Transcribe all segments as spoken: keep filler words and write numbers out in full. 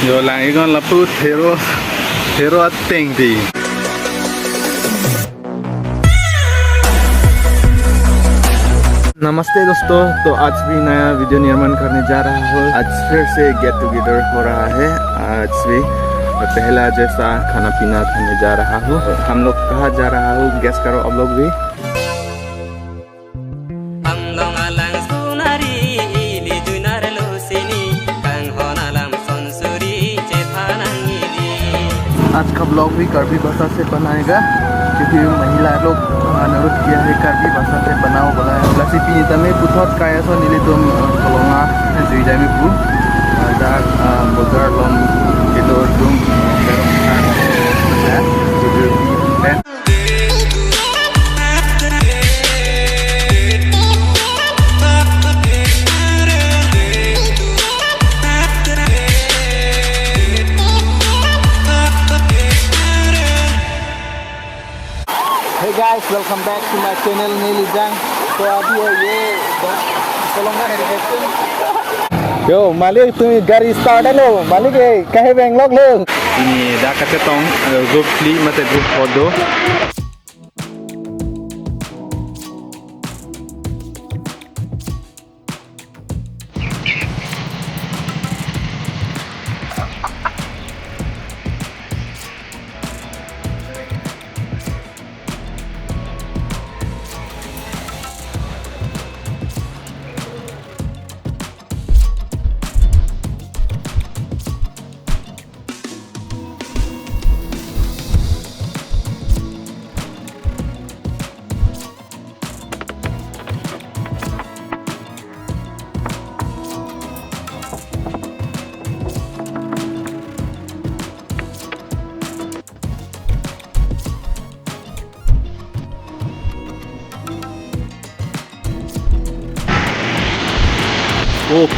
Yo lang iknon lapu thero, thero ateng di. नमस्ते दोस्तों, तो आज भी नया वीडियो निर्माण करने जा रहा हूँ। आज फिर से गेट टुगेदर हो रहा है। आज भी पहला जैसा खाना पीना खाने जा रहा हूँ। हम लोग कहाँ जा रहा हूँ, गेस करो आप लोग भी। Anglong alang sunari, ili junar lusini, kanghon alam sonsuri, chethanang ili. आज का ब्लॉग भी कार्बी भाषा से बनाएगा, क्योंकि महिला लोग अनुरोध किया है कार्बी भाषा से बनाओ बोला है। Lasi pini tame puthot kai ason nelitum, uh, Kolonga, uh, jui dami pu, uh, dak, uh, bojar along kedodun, uh, berok, uh, Hey guys, welcome back to my channel Neli Jang. तो अभी है ये Kolonga Heritage. Yo, malik, tumi gari start lo, malik, eh, kahe bang lok lo. Ini dak kachetong, eh, group phli mate group four do. Oh.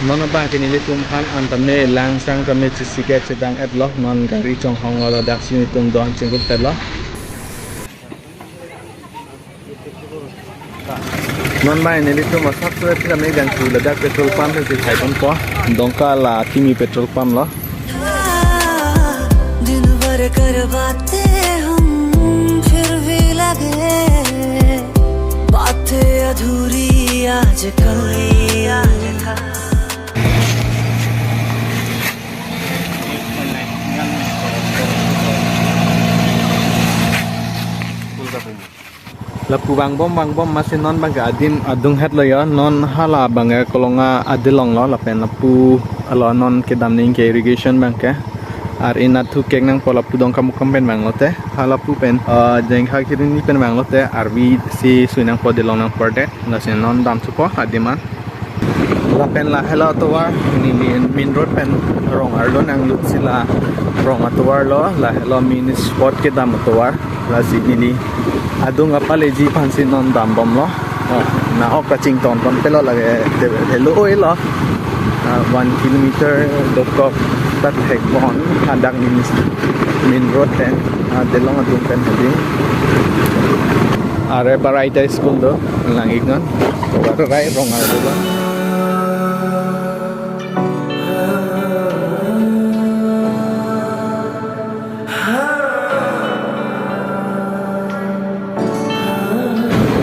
Non abang ke nelitum aphan an tame langsang tame chisiket chedang et lo, non gari chonghong lo, ladak si nelitum don chingkup tet lo. Non abang nelitum asap surat sila me dang tu ladak petrol pump si thai pon po. Dongka la kimi petrol pump lo. दिन भर कर बातें हम फिर भी लगे बातें अधूरी आजकल। Lapu vangbom vangbom masi non abang ke adim adung het lo ya, non hala abang ke Kolonga adelong lo, lapen lapu alo non kedam ning ke irrigation abang ke. Ar inat thu kek nangpo lapu Dongkamukam pen vang lote. Hala pu pen, eh, Jengkha Kirini pen vang lote. Arvi si sui nangpo, delong nangpo det. Lasi non dam thupo adim an. Lapen lahelo atovar, neli main road pen rong arlo nanglut si la rong atovar lo, lahelo main spot kedam atovar. Lasi neli adung apaleji aphan si non dam bom lo. Oh, nahok kachington pon pelo lake te helo oi lo. Ah, one kilometer dokok ta thek pon hadak main, main road pen, ah, delong adung pen hedi. Are Baraita school do, lang-iknon. Barai rong arlo do.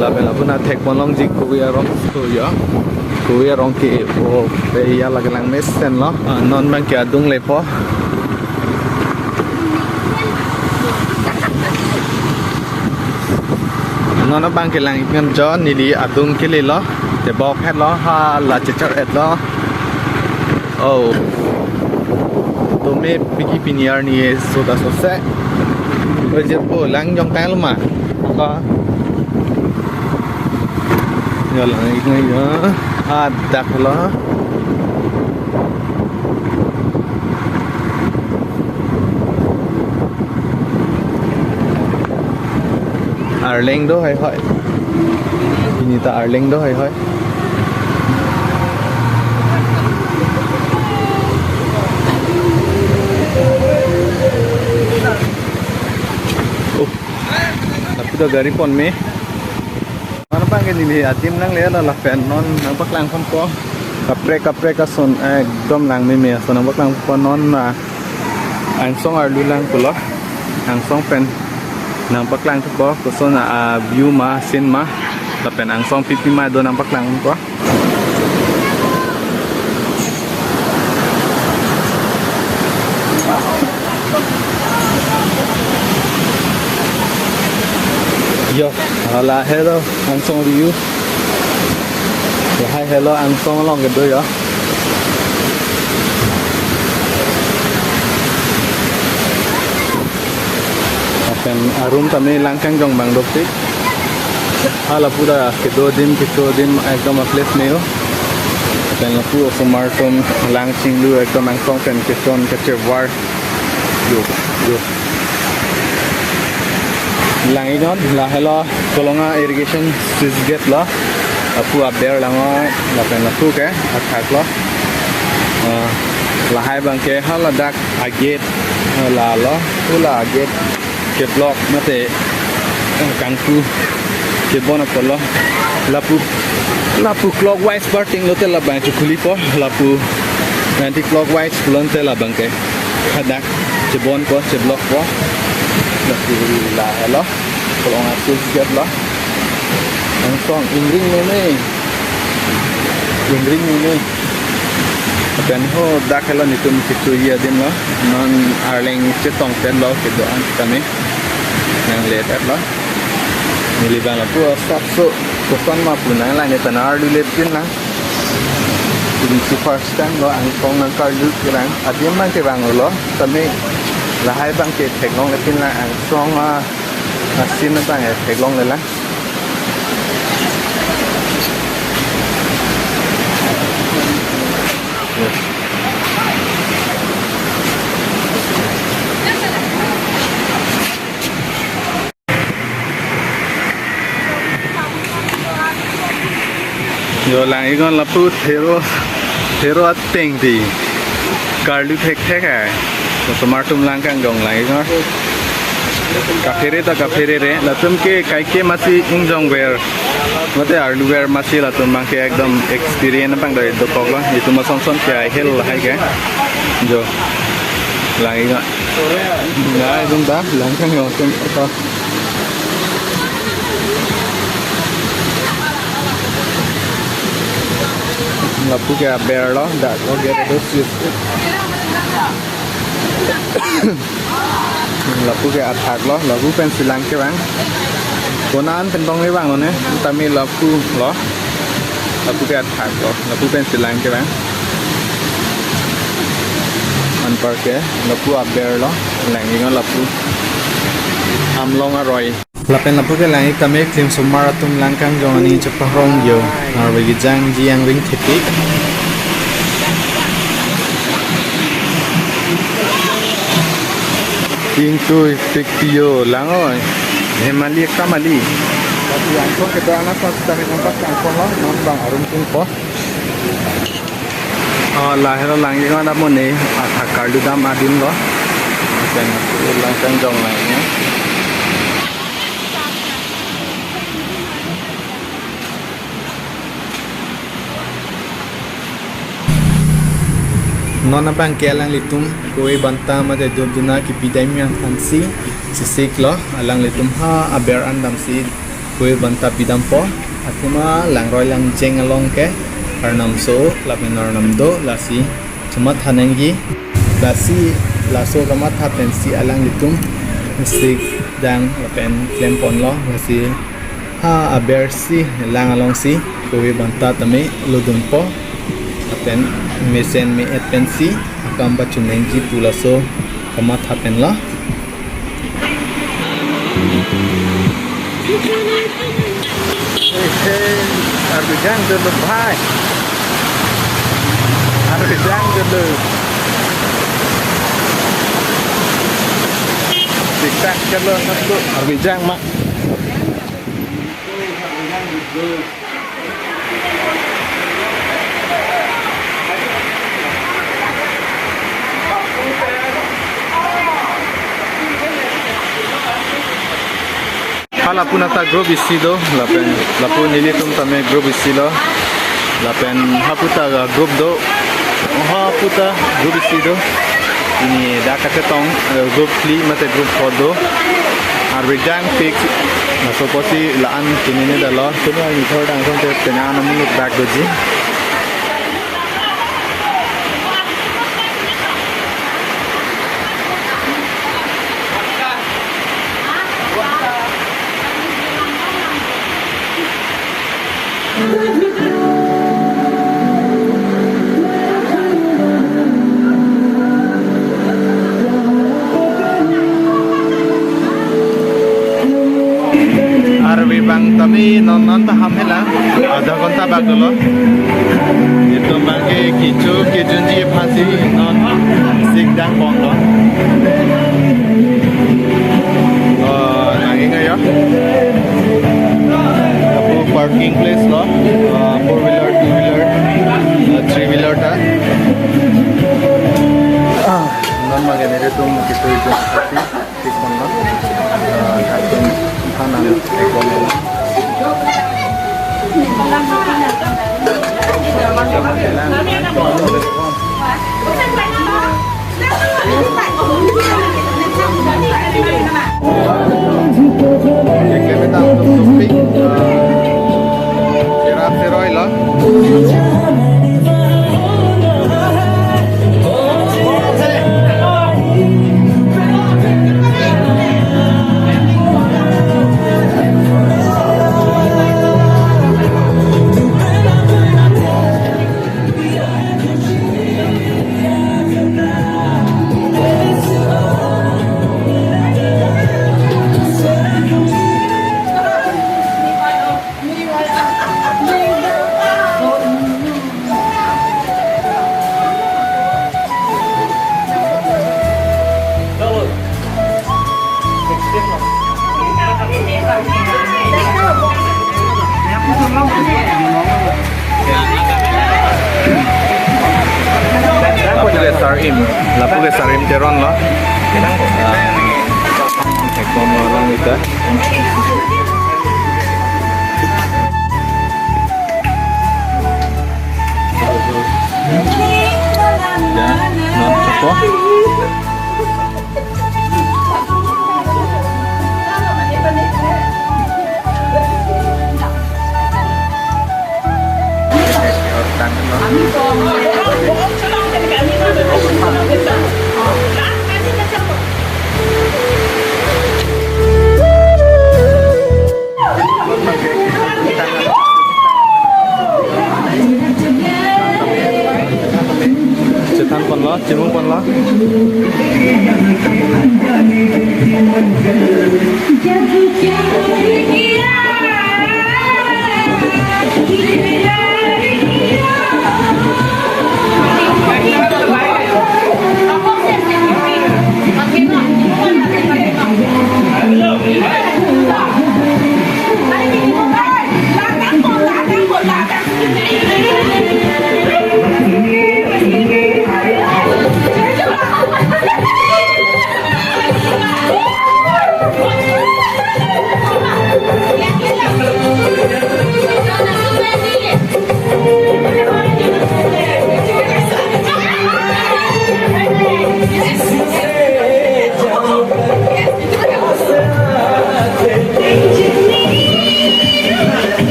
Lapen lapu-an thekponlongji kove arong do ya. Kove arong ke o pe ya lake langmesenlo. Ah, non abangke adung lepo. Non abangke lang-iknon jo neli adung kelelo. Tebok hetlo, hala chechar-etlo. Oh. Tame piki pini arni soda sose. Oi, jirpo lang jongtanglo ma. Ka. Ya lang-iknon ya. Adak lo. Arleng do heihei. Pini ta arleng do heihei. Oh. Lapu ta gari ponme. Non abangke neli adim nanglelo lapen non nangpaklangponpo. Kaprek kaprek ason ekdom langmeme ason nangpaklangpo non, ah, angsong arlu lang pulo. Angsong pen nangpaklangpo koson a-view ma, scene ma. Lapen angsong pipi ma do nangpaklangpo. Yo, hala helo angsong view. Lahai helo angsong along kedo ya. Lapen arum tame lang kangjong abang dopik. Hala pura kedo adim, kecho adim ekdom a-place me-o. Lapen lapu osomar atum lang chinglu ekdom angsong pen kechon kachevar. Yo, yo. Lang-iknon, lahelo Kolonga irrigation sluice gate lo. Lapu aber langnon, lapen lapu ke athak lo. Ah, lahai abangke haladak a-gate, ah, lalo, hala a-gate ke-block mate, eh, kangpu kebon apotlo. Lapu, lapu clockwise parting lote labang chekhulipo, lapu anti-clockwise pulote labangke hadak chebonpo, che-blockpo. Lapu lahelo Kolonga sluice gate lo. Angsong ingring meme. Ingring meme. Lapen hadak helo netum kechoji adim lo. Non arleng chetongpetlo kedo-an tame. Nanglet-etlo. Neli abang lapu asapso koson ma pu nanglang, ne ta arlu lepin lang. Pini si first time lo angsong nangkarlu kelang. Adim abangke vanglo. Tame lahai abangke theklonglepin lang, angsong a, a-scene abangke theklongle lang. Yo, lang-iknon lapu thero, thero ateng ti karlu thekthek hai. Osomar atum lang kangjong, lang-iknon. Kaphere ta kapherere, latum ke kaike masi ingjongver mate arluver masi, latum abangke ekdom experience abang dai dokoklo. Itum asonson ke ahel lahai ke. Jo. Lang-iknon. Nai dung ta lang kangjong atum ta. Lapu ke aber lo, dak lo gate do sis. Lapu ke athak lo, lapu pensi lang kevang. Konat pen tong kevang lo ne, tame lapu lo. Lapu ke athak lo, lapu pensi lang kevang. Anparke, lapu aber lo, lang-iknon lapu. Amlong aroi. Lapen lapu ke lang-ik tame klimsomar atum lang kangjong aning chepahrong yo. Arve kejangji angring thepik. Ingtui pikpi yo lang oi. Hemali ekta mali. Tapi angsong kedo-an asap tame nangpaklangponlo, non abang arum kungpo. Oh, lahelo lang-iknon amonit athak karlu dam adim lo. Lapen lang kangjong lang-iknon. Non abangke alanglitum kove banta mate dhupdhuna kipi damji aphansi chesiklo, alanglitum ha aber an damsi kove banta pidampo. Athema langroi langjeng along ke arnam so lapen arnam do, lasi kamatha nangji. Lasi laso kamatha pensi alanglitum sikdang lapen klemponlo, lasi ha abersi lang alongsi kove banta tame lodunpo. Lapen mesen me-et pensi akam pachun nangji pu laso kamatha penlo. Hey, arvi jang dolo bhai. Arvi jang dolo. Tiktak dolo, dolo. Arvi jang ma. Hala puna ta group isi do, lapen lapu nelitum tame group isi lo, lapen hapu ta group do, hapu ta group isi do. Pini dak kachetong, eh, group phli mate group four do. Arvi jang pik, laso apotsi la-an chinine damlo. Sunu ani thor dang song te pena anam look back doji. Arvi abang tame non non ta ham hela, adha ghonta bak dolo. Itum abangke kecho kejunji aphansi non sikdang pon lo. Oh, nanging ayo. Lapu parking place lo, uh, four wheeler, two wheeler, uh, three wheeler ta. Ah, non abangke nelitum kecho kejun aphansi sikpon lo. Uh, latum thanan ekbom lo. Lapu ke Sarim, lapu ke Sarim Teron lo. Ah, ekbom lo lang ita. Ya, non, apa? Chethan ponlo, chimung ponlo.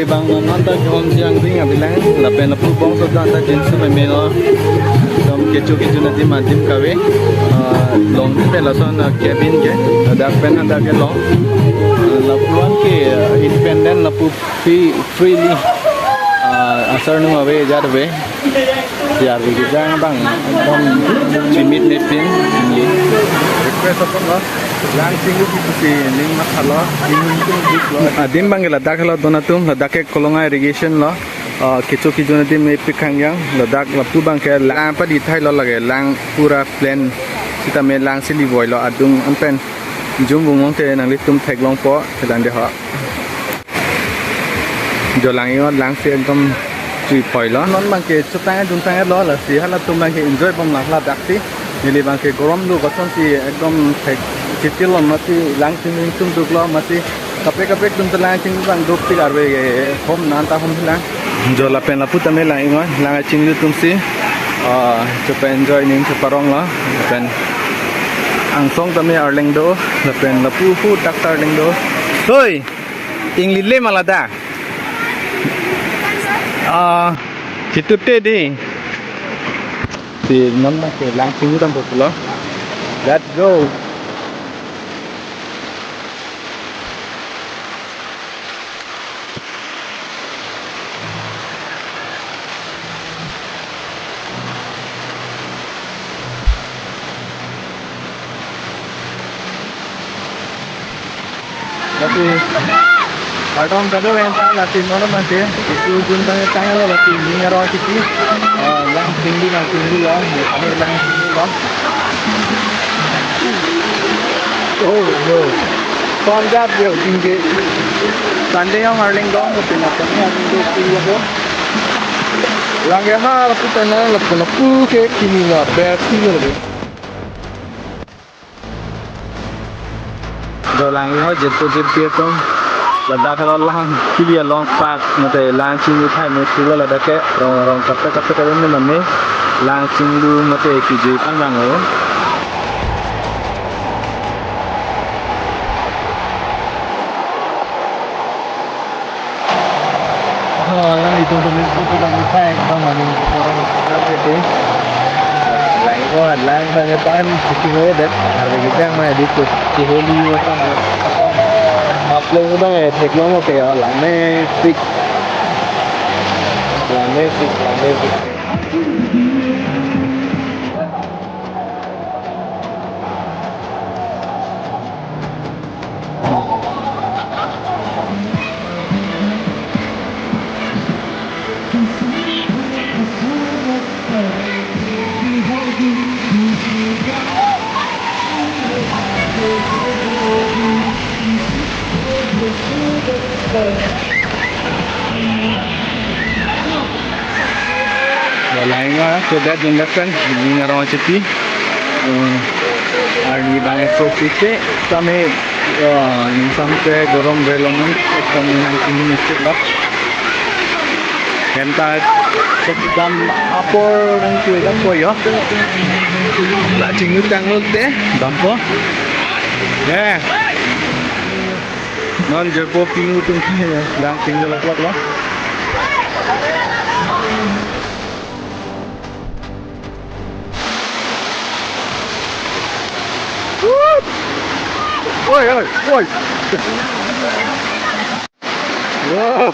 Bang non ta kehom jang ding avelang, lapen lapu bangso ta anta jinsu meme lo. Dom kecho kejun adim adim kave. Ah, longji pen lason, ah, cabin ke, ladak pen anta kelong. Ah, lapuan ke, ah, independent, lapu free, freely, ah, asarnung ave, jat ave. Siar bigi jang bang, bang chimit nepin, ini. Request apot lo, Langchinglu pusi ning mathalo, ning tung duk lo. Adim bang ke ladak helo don atum, ladak ke Kolonga irrigation lo. Ah, kecho kejun adim mepik hangjang, ladak lapu bang ke lang padi thai lo lake, lang pura plain. Sitame lang si livoi lo adung an pen. Jum bung long te nanglitum theklongpo, thelang de ho. Jo lang-iknon, lang si ekdom chui poi lo. Non bang ke chotang dun tang lo, lasi halatum bang ke enjoy bom lang ladak si. Neli bang ke gorom lo, kosonsi ekdom thek chitil lo, mati Langchinglu tum duk lo, mati kaprek kaprek atum ta Langchinglu bang duk tik arve ke hom nan ta hom lang. Jo lapen lapu tame lang-iknon, Langchinglu atum si. Ah, chopa enjoy ning chopa rong lo, lapen angsong tame arleng do, lapen lapu hu tak ta arleng do. Hoi! Ingli le ma ladak. Ah, chitute di. Si non ma ke Langchinglu dampo pulo. Let's go. Lasi, kardom kadokave, lasi non mate, isu jun tang tang lo, lasi ning arong chipi, eh, Langchinglu, Langchinglu lo, kami Langchinglu lo. Oh, no. Pon jat yo, tinggi. Sunday yang arleng dong, tapi nak kami arleng dong, tinggi lo. Lang ya ha, lapu tana, lapu lapu ke kini la, ber tinggi lo. Jo lang-iknon jirpo jirpi atum. Ladak helo lang kili along park, mate Langchinglu thai me pulo ladak ke, rong rong kaprek kaprek atum ne mane Langchinglu mate kejui pang bang o. Oh, lang itum tum itu kita bisa ekdom mani orang kita itu. Lang ko lang tanya pan, siki mo det. Harus kita mah di tu ciheli macam. Upload udah ya, theklong oke ya, lang me fix. Lang me fix, lang me fix. Wala inga, so that yung lakan, yung arong chipi. Um, arni bang ekso sise, kami, uh, yung samte gorom belongan, kami nang kini mistik ba. Kenta, so dam apor nang kuwe dam po yo. La chingu tangul te, dam po. Yeah. Non jirpo pingu tum kaya, lang pingu laklak lo. Oi, oi, oi. Wow.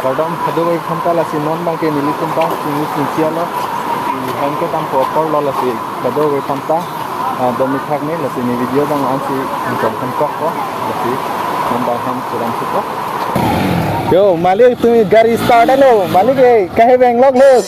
Kardom, kadokave aphan ta lasi non bang ke nelitum ta, chinglu chingsia lo, hang ke tam apor lo lasi, kadokave aphan ta, ah, dom ik thak ne, lasi ne video bang ansi, anchong kan kok ko, lasi, non bang ham suram suko. Yo, malik, tumi gari start lo, malik, eh, kahe bang lok lo.